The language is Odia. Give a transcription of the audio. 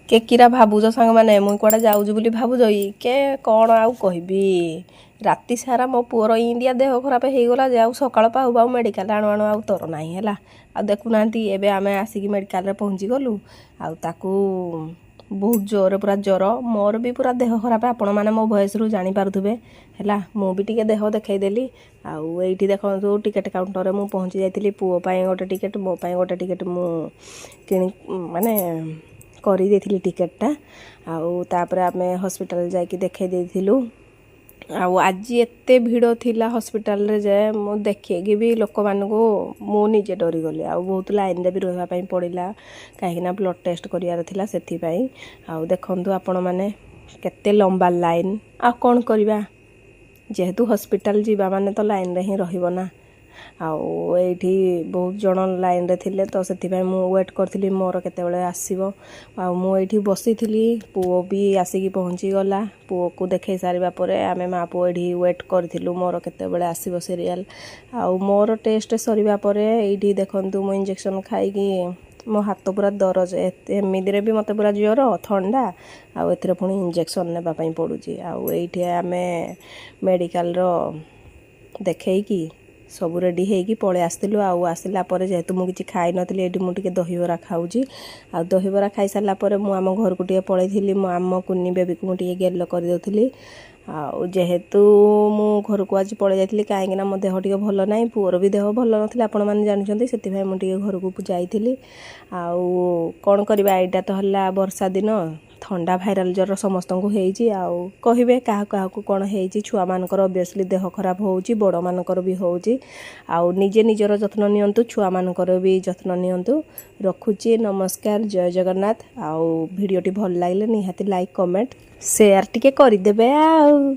କେ କିରା ଭାବୁଛ ସାଙ୍ଗମାନେ, ମୁଇଁ କୁଆଡ଼େ ଯାଉଛି ବୋଲି ଭାବୁଛ ଇ କେ? କ'ଣ ଆଉ କହିବି, ରାତି ସାରା ମୋ ପୁଅର ଇନ୍ଦିଆ ଦେହ ଖରାପ ହେଇଗଲା ଯେ ଆଉ ସକାଳ ପାଉ ପାଉ ମେଡ଼ିକାଲ ଆଣୁ ଆଣୁ ଆଉ ତର ନାହିଁ ହେଲା। ଆଉ ଦେଖୁନାହାନ୍ତି, ଏବେ ଆମେ ଆସିକି ମେଡ଼ିକାଲରେ ପହଞ୍ଚିଗଲୁ। ଆଉ ତାକୁ ବହୁତ ଜୋରରେ ପୁରା ଜ୍ୱର, ମୋର ବି ପୁରା ଦେହ ଖରାପ। ଆପଣମାନେ ମୋ ଭଏସ୍ରୁ ଜାଣିପାରୁଥିବେ ହେଲା। ମୁଁ ବି ଟିକେ ଦେହ ଦେଖେଇଦେଲି। ଆଉ ଏଇଠି ଦେଖନ୍ତୁ, ଟିକେଟ୍ କାଉଣ୍ଟରରେ ମୁଁ ପହଞ୍ଚି ଯାଇଥିଲି। ପୁଅ ପାଇଁ ଗୋଟେ ଟିକେଟ୍, ମୋ ପାଇଁ ଗୋଟେ ଟିକେଟ୍ ମୁଁ କିଣି ମାନେ କରିଦେଇଥିଲି ଟିକେଟ୍ଟା। ଆଉ ତାପରେ ଆମେ ହସ୍ପିଟାଲ ଯାଇକି ଦେଖେଇ ଦେଇଥିଲୁ। ଆଉ ଆଜି ଏତେ ଭିଡ଼ ଥିଲା ହସ୍ପିଟାଲରେ ଯେ ମୁଁ ଦେଖିକି ବି ଲୋକମାନଙ୍କୁ ମୁଁ ନିଜେ ଡରିଗଲି। ଆଉ ବହୁତ ଲାଇନ୍ରେ ବି ରହିବା ପାଇଁ ପଡ଼ିଲା, କାହିଁକିନା ବ୍ଲଡ଼ ଟେଷ୍ଟ କରିବାର ଥିଲା ସେଥିପାଇଁ। ଆଉ ଦେଖନ୍ତୁ ଆପଣମାନେ, କେତେ ଲମ୍ବା ଲାଇନ୍। ଆଉ କ'ଣ କରିବା, ଯେହେତୁ ହସ୍ପିଟାଲ ଯିବା ମାନେ ତ ଲାଇନ୍ରେ ହିଁ ରହିବ ନା। ଆଉ ଏଇଠି ବହୁତ ଜଣ ଲାଇନ୍ରେ ଥିଲେ, ତ ସେଥିପାଇଁ ମୁଁ ୱେଟ୍ କରିଥିଲି ମୋର କେତେବେଳେ ଆସିବ। ଆଉ ମୁଁ ଏଇଠି ବସିଥିଲି, ପୁଅ ବି ଆସିକି ପହଞ୍ଚିଗଲା। ପୁଅକୁ ଦେଖେଇ ସାରିବା ପରେ ଆମେ ମା ପୁଅ ଏଇଠି ୱେଟ୍ କରିଥିଲୁ ମୋର କେତେବେଳେ ଆସିବ ସିରିଆଲ୍। ଆଉ ମୋର ଟେଷ୍ଟ ସରିବା ପରେ ଏଇଠି ଦେଖନ୍ତୁ, ମୁଁ ଇଞ୍ଜେକ୍ସନ୍ ଖାଇକି ମୋ ହାତ ପୁରା ଦରଜ। ଏମିତିରେ ବି ମୋତେ ପୁରା ଜ୍ୱର, ଥଣ୍ଡା, ଆଉ ଏଥିରେ ପୁଣି ଇଞ୍ଜେକ୍ସନ୍ ନେବା ପାଇଁ ପଡ଼ୁଛି। ଆଉ ଏଇଠି ଆମେ ମେଡ଼ିକାଲର ଦେଖେଇକି ସବୁ ରେଡ଼ି ହେଇକି ପଳେଇ ଆସିଥିଲୁ। ଆଉ ଆସିଲା ପରେ ଯେହେତୁ ମୁଁ କିଛି ଖାଇନଥିଲି, ଏଇଠି ମୁଁ ଟିକେ ଦହିବରା ଖାଉଛି। ଆଉ ଦହିବରା ଖାଇସାରିଲା ପରେ ମୁଁ ଆମ ଘରକୁ ଟିକେ ପଳେଇଥିଲି। ମୁଁ ଆମ କୁନି ବେବିକୁ ମୁଁ ଟିକେ ଗେଲ କରିଦେଉଥିଲି। ଆଉ ଯେହେତୁ ମୁଁ ଘରକୁ ଆଜି ପଳେଇ ଯାଇଥିଲି, କାହିଁକିନା ମୋ ଦେହ ଟିକେ ଭଲ ନାହିଁ, ପୁଅର ବି ଦେହ ଭଲ ନଥିଲା, ଆପଣମାନେ ଜାଣିଛନ୍ତି, ସେଥିପାଇଁ ମୁଁ ଟିକେ ଘରକୁ ଯାଇଥିଲି। ଆଉ କ'ଣ କରିବା, ଏଇଟା ତ ହେଲା ବର୍ଷା ଦିନ, ଥଣ୍ଡା, ଭାଇରାଲ୍ ଜ୍ୱର ସମସ୍ତଙ୍କୁ ହେଇଛି। ଆଉ କହିବେ କାହାକୁ କାହାକୁ କ'ଣ ହେଇଛି? ଛୁଆମାନଙ୍କର ଅବଭିୟସଲି ଦେହ ଖରାପ ହେଉଛି, ବଡ଼ମାନଙ୍କର ବି ହେଉଛି। ଆଉ ନିଜେ ନିଜର ଯତ୍ନ ନିଅନ୍ତୁ, ଛୁଆମାନଙ୍କର ବି ଯତ୍ନ ନିଅନ୍ତୁ। ରଖୁଛି, ନମସ୍କାର, ଜୟ ଜଗନ୍ନାଥ। ଆଉ ଭିଡ଼ିଓଟି ଭଲ ଲାଗିଲେ ନିହାତି ଲାଇକ୍, କମେଣ୍ଟ, ସେୟାର ଟିକେ କରିଦେବେ ଆଉ।